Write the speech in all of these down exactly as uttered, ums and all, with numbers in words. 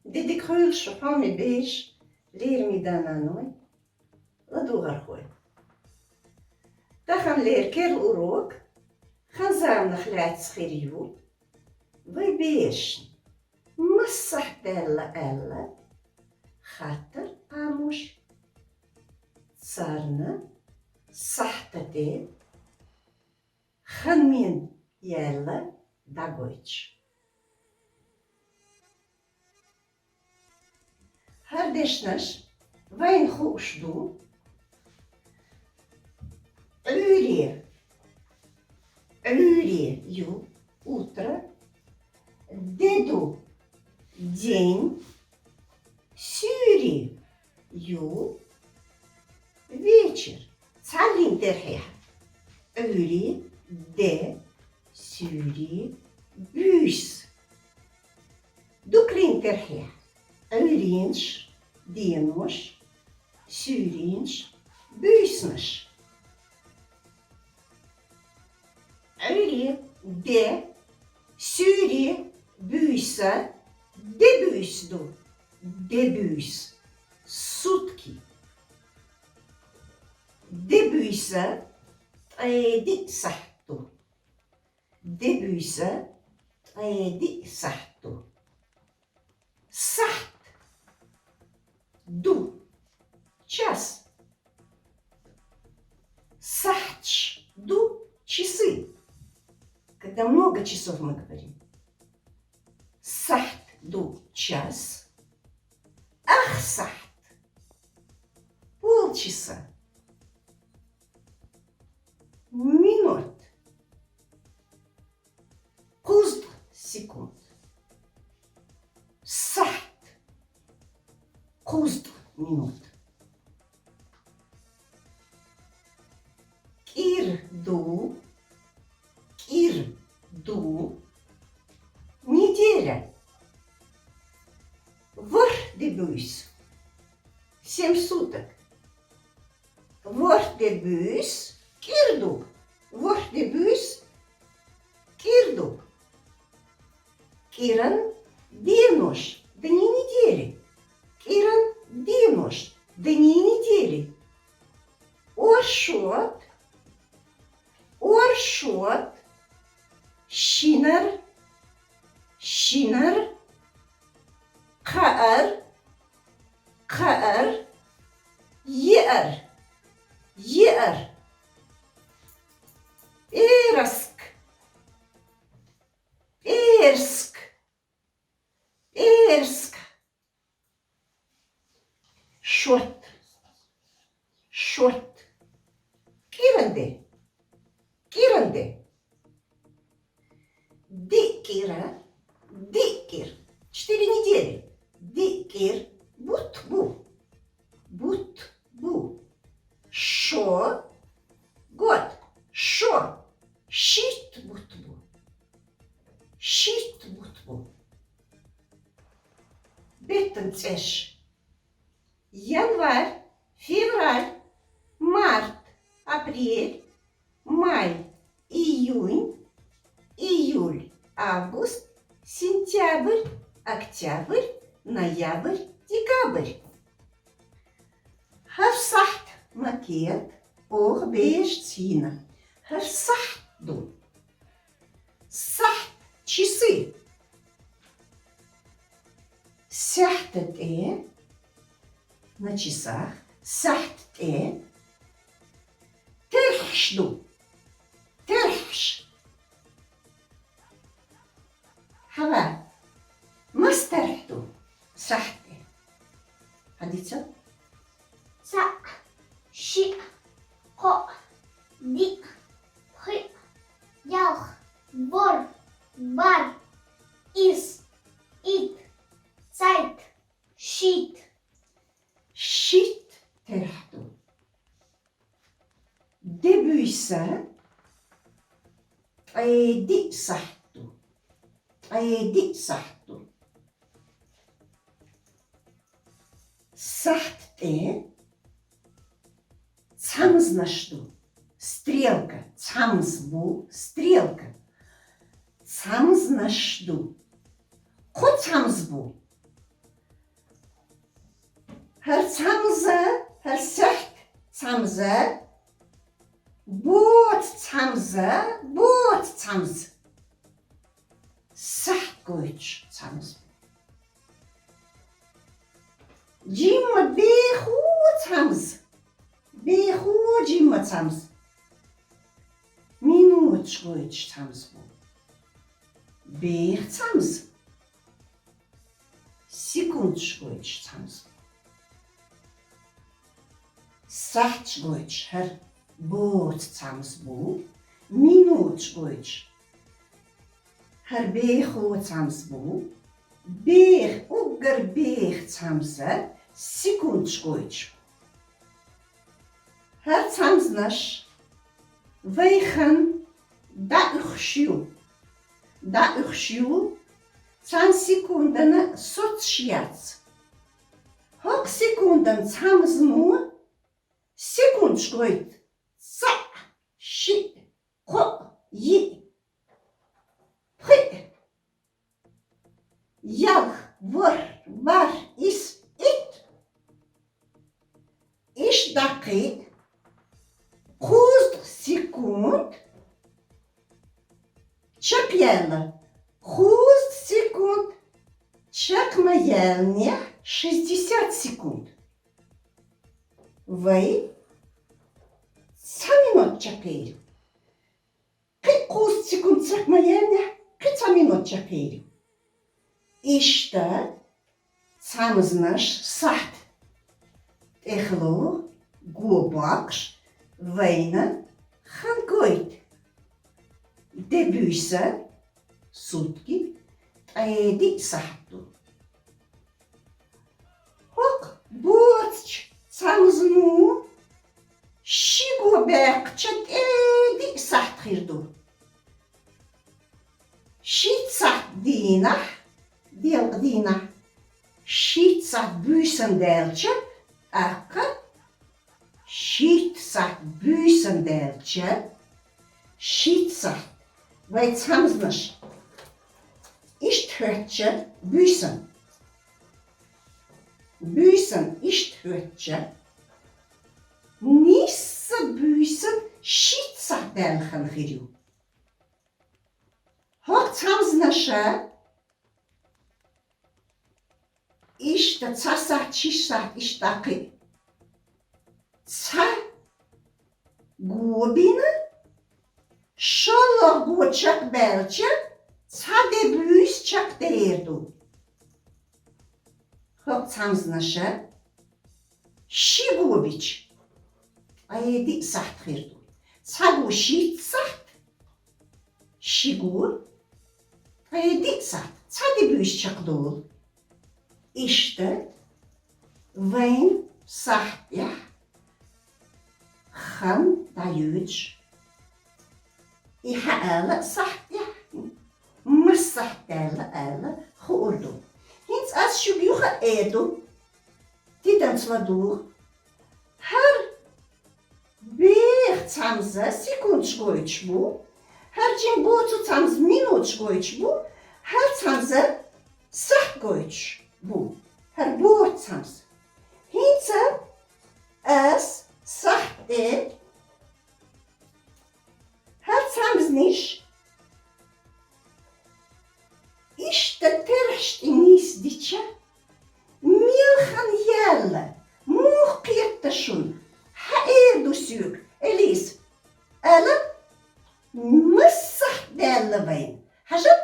Де дика хуьлда шун, хьоме беш, лераме да-наной, ладугӀархой. Таханлера керла урок, ханзаманах лаьцна хир ю. Вай бешашна массахь даьлла аьлла хаттар, къамош, царна сахьта тӀе ханмена яьлла дӀагойтуш. ХӀара дешнаш вайна хууш ду: Ӏуьйре, Ӏуьйре ю, утро, де ду, день, суьйре ю, вечер. Цхьаллин терхьехь: Ӏуьйре, де, суьйре, буьйса. Дуккхаллин терхьехь: Ӏуьйренаш, денош, суьйренаш, буьйсанаш. Ӏуьйре, де, суьйре, буьйса, де буьйса ду, де буьйса, сутки. Де буьйса ткъе диъ сахьт ду. Де буьйса ткъе диъ сахьт ду. Сахьт ду, час. Сахьташ ду, часы. Когда много часов мы говорим. Сахьт ду, час. Ах сахьт, полчаса, минот, кхузткъа секунд, сахьт, кхузткъа минот. КӀира ду, кӀира ду, неделя. ВорхӀ де буьйса, семь суток. ВорхӀ де буьйса кӀира ду, ворхӀ де буьйса кӀира ду. КӀиран денош, дни недели. КӀиран денош, дни недели. Оршот, оршот, шинар, шинар, кхаар, кхаар, еар, еар, пӀераск, пӀераск, пӀераск, шот, шот, кӀиран де, кӀиран де. Диъ кӀира, диъ кӀира. Четыре недели. Диъ кӀира, бутт бу, бутт бу. Шо, год, шо, шийтта бутт бу, шийтта бутт бу. Беттан цӀераш: январь, февраль, март, апрель, май, июнь, июль, август, сентябрь, октябрь, ноябрь, декабрь. ХӀара сахьт макет оха бежаца йина. ХӀара сахьт ду. Сахьт, часы. Сахьта тӀе, на часах, сахьта тӀе терхьаш ду. Терхьаш. Хьава, маса терхьа ду сахьта тӀе? Хьадийца. Цхьаъ, шиъ, кхоъ, диъ, пхиъ, ялх, ворхӀ, бархӀ, ийс, итт, цхьайтта, шийтта. Шийтта терхьа ду. Де буьйса ткъе диъ сахьт ду. Ткъе диъ сахьт ду. Сахьта тӀе цхьамзанаш ду. Стрелка. Цхьамза бу, стрелка. Цхьамзанаш ду. Кхо цхьамза бу. ХӀара цамза, хӀара сахьт цамза, боца цамза, боца цамза. Сахьт гойтуш цамза бу. Жимма бехо цамза. Бехо жимма цамза. Минуташ гойтуш цамза бу. Беха цамза. Секундаш гойтуш цамза бу. Сахьташ гойтуш хӀара боца цамза бу. Минуташ гойтуш хӀара бехо цамза бу. Беха, уггар беха цамза секундаш гойтуш бу. ХӀара цамзнаш вайхан дӀаухаш ю. ДӀаухаш ю, цхьан секундана соцаш яц. ХӀокху секундан цамзано секундаш гойту: цхьаъ, шиъ, кхоъ, йиъ, пхиъ, ялх, ворхӀ, бархӀ, исс, итт. Иштта дӀаккхий, кхузткъа секунд чекхъяьлла. Кхузткъа секунд чекх ма яьллинехь, шестьдесят секунд. Вай цхьа минот чекхъяьлла. Кхин кхузткъа секунд чекх ма яьллинехь, кхин цхьа минот чекхъяьлла. Иштта цамзнаш сахьт тӀехула го боккхуш вайна хан гойту. Де-буьйса, сутки, ткъе диъ сахьт ду. ХӀокху боцучу цамзано ши го баьккхича, ткъе диъ сахьт хир ду. Шийтта сахьт дийнахь, делкъа дийнахь, шийтта сахьт буьйсанна даьлча, тӀаккха шийтта сахьт буьйсанна даьлча, шийтта сахьт вай цамзнаш иштта хӀоьттича, буьйсанна. Буьйсанна иштта хӀоьттича, нийсса буьйсанна шийтта сахьт даьлла хан хир ю. ХӀокху цамзнаша иштта цхьа сахьт, ши сахьт, иштта дӀакхий. Цхьа го бина, шолгӀа го чекхбаьлча, цхьа де-буьйса чекхдер ду. ХӀокху цамзнаша ши го бича, ткъе диъ сахьт хир ду. Цхьа го шийтта сахьт, ши го, ткъе диъ сахьт, цхьа де-буьйса чекхдолу. Иштта вайн сахьтехь хан дӀайоьдуш, и хьан ала а сахьтехь, маса сахьт даьлла ала хуур ду. ХӀинца ас шуьга юха а эр ду, тидамца ладугӀу. ХӀара беха цамза секундаш гойтуш бу, хӀара жимма боцу цамза минуташ гойтуш бу, хӀара цамза сахьт гойтуш бу, хӀара боцу цамза. ХӀинца ас сахьт тӀе хӀара цамзнаш иштта терхьаш тӀе нисдича, мел хан яьлла, муха кхетта шуна, хьан эр ду соьга, Элиза? Ала, маса сахьт даьлла вайн. Хьажал,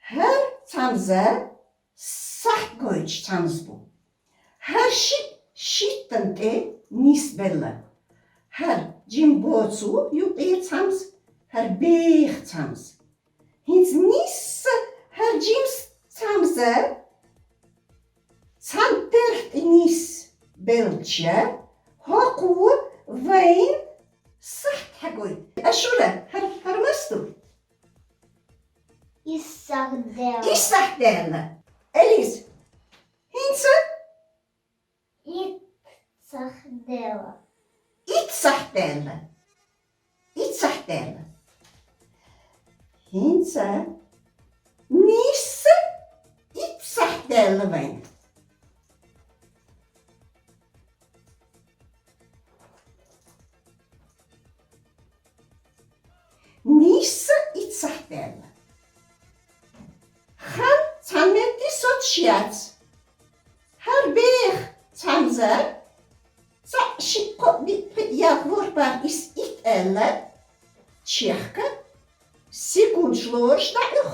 хӀара цамза сахьт гойтуш цамза бу. ХӀара шиъ шийтта тӀе нисбелла. ХӀара жимма боцу юкъе цамза, хӀара беха цамза. ХӀинца нисса хӀара жимма цамза цхьана терхь тӀе нисбелча, хӀокхо вайн сахьт хьагойту. Ашура, хӀара, хӀара маса ду? Исс сахьт даьлла. Исс сахьт даьлла. Элиза, хӀинца? Итт сахьт даьлла. Итт сахьт даьлла. Итт сахьт даьлла. ХӀинца нийсса итт сахьт даьлла вайн. даьлла. Хан цхьан метте соцаш яц. ХӀара беха цхьамза цхьаъ, шиъ, кхоъ, диъ, пхиъ, ялх, ворхӀ, бархӀ, ийс, итт аьлла, чехка секундаш лоруш дӀаӀуьх.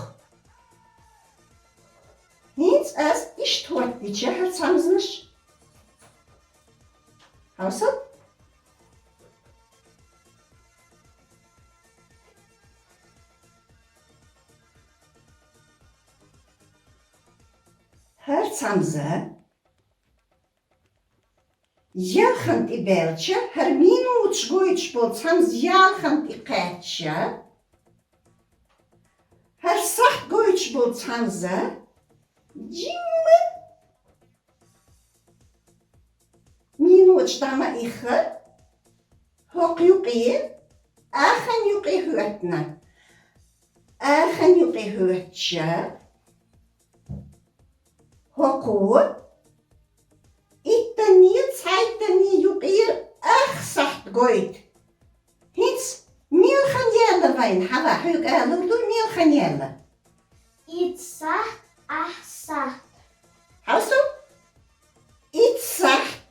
ХӀинца аз иштта хӀоттадича хӀара цхьамзанаш. Хьовсал? ХӀара цхьамза ялханна тӀе баьлча, хӀара минуташ гойташ бола цхьамза ялханна тӀе кхаьчча, хӀара сахьт гойташ бола цхьамза жимма минуташ дӀа ма ихха, хӀокху юкъе, аханна юкъе хӀоьттина. Аханна юкъе хӀоьттича, хӀокху иттанний, цхьайттанний юкъера ах сахьт гойту. ХӀинца мел хан яьлла вайна, хьава, хьоьга алур ду, мел хан яьлла. Итт сахьт, ах сахьт. Хьовсал? Итт сахьт.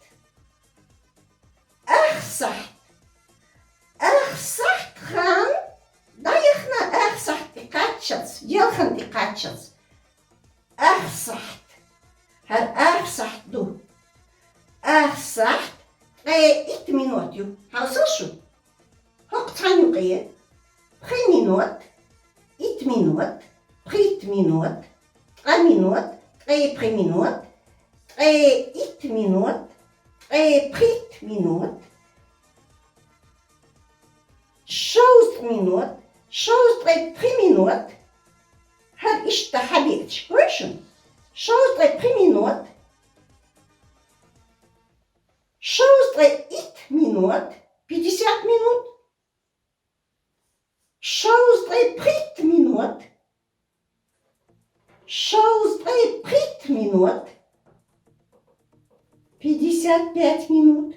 Ах сахьт. Ах сахьт хан дӀаяхна, ах сахьт тӀе кхаччалц, ялханна тӀе кхаччалц. Ах сахьт. ХӀара ах сахьт ду. Ах сахьт ткъе итт минот ю. Хьовсал шу? ХӀокху цхьана юкъе пхи минот, итт минот, пхийтта минот, ткъа минот, ткъе пхи минот, ткъе итт минот, ткъе пхийтта минот, шовзткъа минот, шовзткъе пхи минот, хӀара иштта хьабиъча, гой шуна? Шовзткъе пхи минот, шовзткъе итт минот, пятьдесят минут, шовзткъе пхийтта минот, шовзткъе пхийтта минот, пятьдесят пять минут,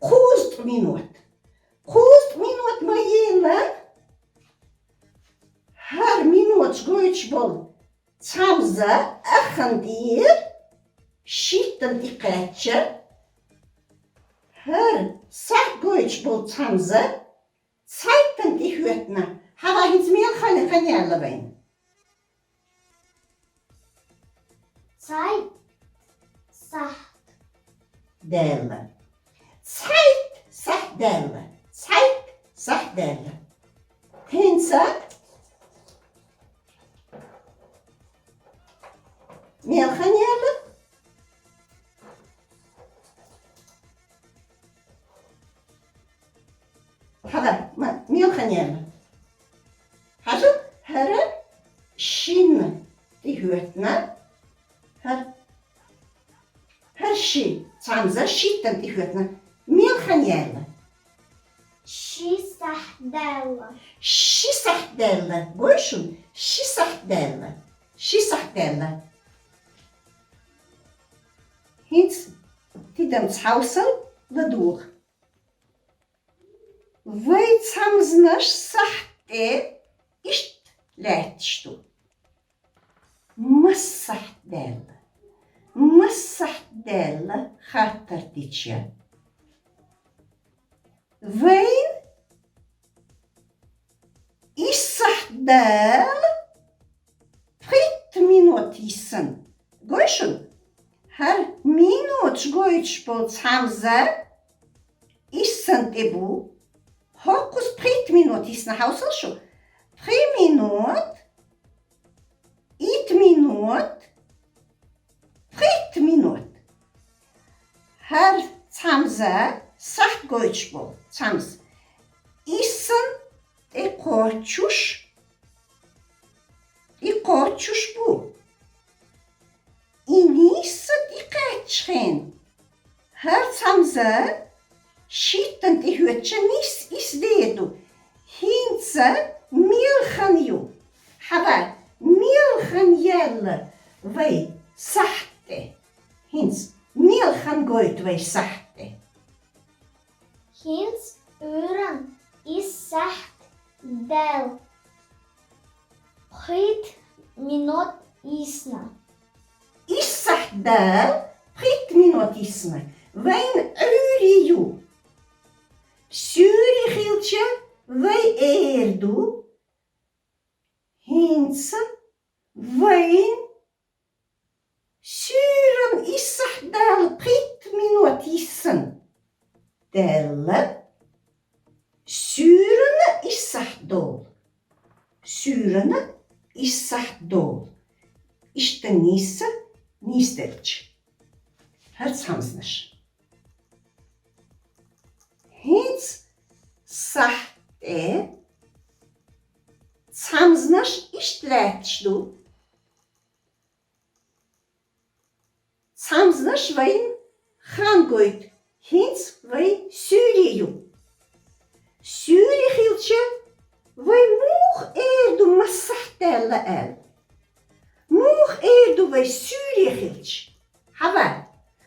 кхузткъа минот. Кхузткъа минот ма йина, хӀара миноташ гойтуш болу цхьамза аханна тӀера шийтта тӀе кхаьчча, хӀара сахьт гойтуш болу цхьамза цхьайтта тӀе хӀоьттина. Хьава, хӀинца мел хан, хан яьлла вайна? Цхьайтта сахьт даьлла. Цхьайтта сахьт даьлла. Цхьайтта сахьт даьлла. ХӀинца мел хан яьлла? Хьала, ма, мел хан яьлла? Хьажал, хӀара шинна тӀе хӀоьттина. ХӀара, хӀара ши цхьамза шийтта тӀе хӀоьттина. Мел хан яьлла? Ши сахьт даьлла. Ши сахьт даьлла. Гой шуна, ши сахьт даьлла. Ши сахьт даьлла. ХӀинца тидамца хьовсал, ладугӀу. Вай цхьамзанаш сахьт тӀе иштта лаьтташ ду. Масса сахьт даьлла? Масса сахьт даьлла хаттар дича, вайн исс сахьт даьлла пхийтта минот йиссина. Гой шуна? ХӀара миноташ гойтуш болу цхьамза иссан тӀе бу. ХӀокхуза пхийтта минот йиссина, хьовсал шу? Пхи минот, итт минот, пхийтта минот. ХӀара цхьамза сахьт гойтуш болу цхьамза иссан тӀе кхочуш, тӀе кхочуш бу. И нийсса тӀе кхаьчча хен, хӀара цхьамза шийтта тӀе хӀоьттича нийсса исс дер ду. ХӀинца мел хан ю? Хьава, мел хан яьлла вай сахьт тӀе? ХӀинца мел хан гойту вай сахьт тӀе? ХӀинца Ӏуьйранна исс сахьт даьлла пхийтта минот йисна. Исс сахьт даьлла пхийтта минот йисна. Вайна Ӏуьйре ю. Суьйре хилча вай эр ду. ХӀинца вайна суьйрана исс сахьт даьлла пхийтта минот йисна. Даьлла. Суьйрана исс сахьт долу. Суьйрана исс сахьт долу. Иштта нийсса нийсделча. ХӀара цхьамзанаш. ХӀинца сахьт тӀе цхьамзанаш иштта лаьтташ ду. Цхьамзанаш вайна хан гойту, хӀинца вай суьйре ю. Суьйре хилча, вай муха эр ду массахьт даьлла аьлла? Муха эр ду вай суьйре хилча? Хьава,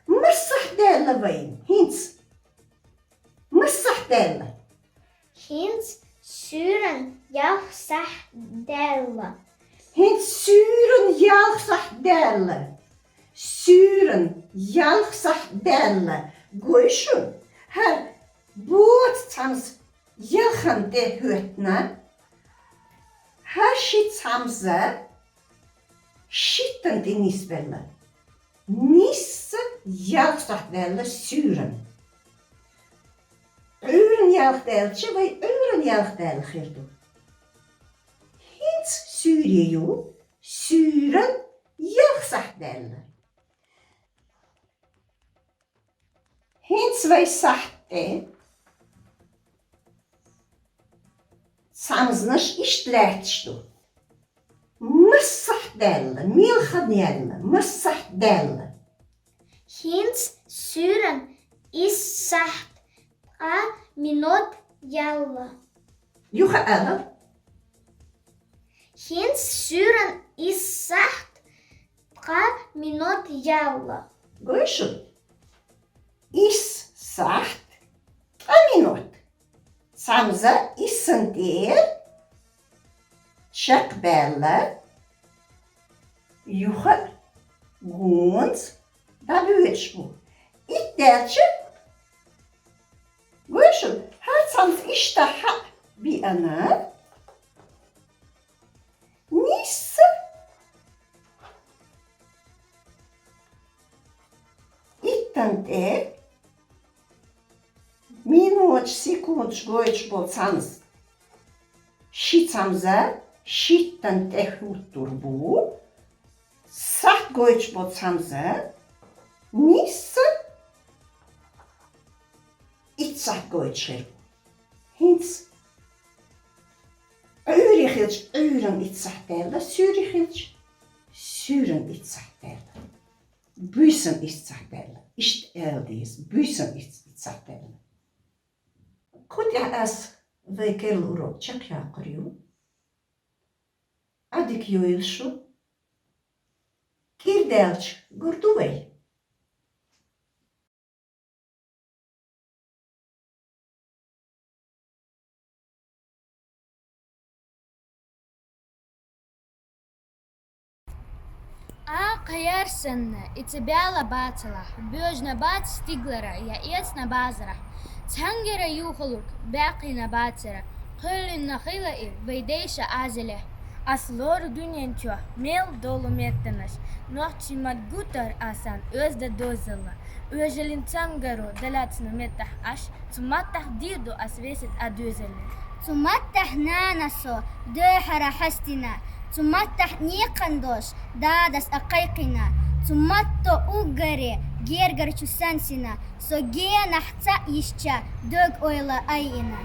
массахьт даьлла вайна хӀинца? Массахьт даьлла? ХӀинца суьйрана ялх сахьт даьлла. ХӀинца суьйрана ялх сахьт даьлла. Суьйрана ялх сахьт даьлла. Гой шуна, хӀара боцу цхьамза ялхана тӀе хӀоьттина. ХӀара ши цхьамза шиттана тӀе нисбелла. Нийсса ялх сахьт даьлла суьйрана. Ӏуьйрана ялх даьлча, вай Ӏуьйрана ялх даьлла хир ду. ХӀинца суьйре ю, суьйрана ялх сахьт даьлла. ХӀинца вай сахьт тӀе цхьамзанаш иштта лаьтташ ду. Массахьт даьлла, мел хан яьлла, массахьт даьлла. ХӀинца суьйрана исс сахьт ткъа минот яьлла. Юха ала. ХӀинца суьйрана исс сахьт ткъа минот яьлла. Гой шуна, исс сахьт ткъа минот. Цхьамза иссана тӀе чекхбаьлла, юха гонца дӀабоьдуш бу. Итт даьлча, гой шуна, хӀара цхьамза иштта хьа биъна, нийсса иттан тӀе миноташ, секундаш гойтуш болу цхьамза, ши цхьамза шиттан тӀе хӀуттур бу, сахьт гойтуш болу цхьамза нийсса итт сахьт гойтуш хир бу. ХӀинца Ӏуьйре хилча, Ӏуьйрана итт сахьт даьлла, суьйре хилча, суьйрана итт сахьт даьлла. Буьйсанна исс сахьт даьлла. Иштта ала деза, буьйсанна исс, исс сахьт даьлла. Кху тӀехь ас вай керла урок чекхйоккхур ю. Ӏадика йойла шу. КӀира даьлча гур ду вай. Акха яр санна, и ца баьлла бацалахь, боьжна бац стигалара, я эцна базарахь. Цхьаьнгара юхалург баьккхина бацара, кхоьллина хила и вай дайша азалехь. Ас лору дуьнен чохь мел долу меттанаш, нохчийн маттан гуттар а сан оьзда дозалла. Оьжаллин цхьаьнгаро далацна меттахь Ӏаш, цу маттахь дийр ду ас весет а доьзаллин. Цу маттахь нана со доьхьара хьаьстина, цу маттахь некхан дош дадас а кхайкхина, цу матто уггаре гергара чу сансина, со генахь цхьаъ йисча дог ойла айина.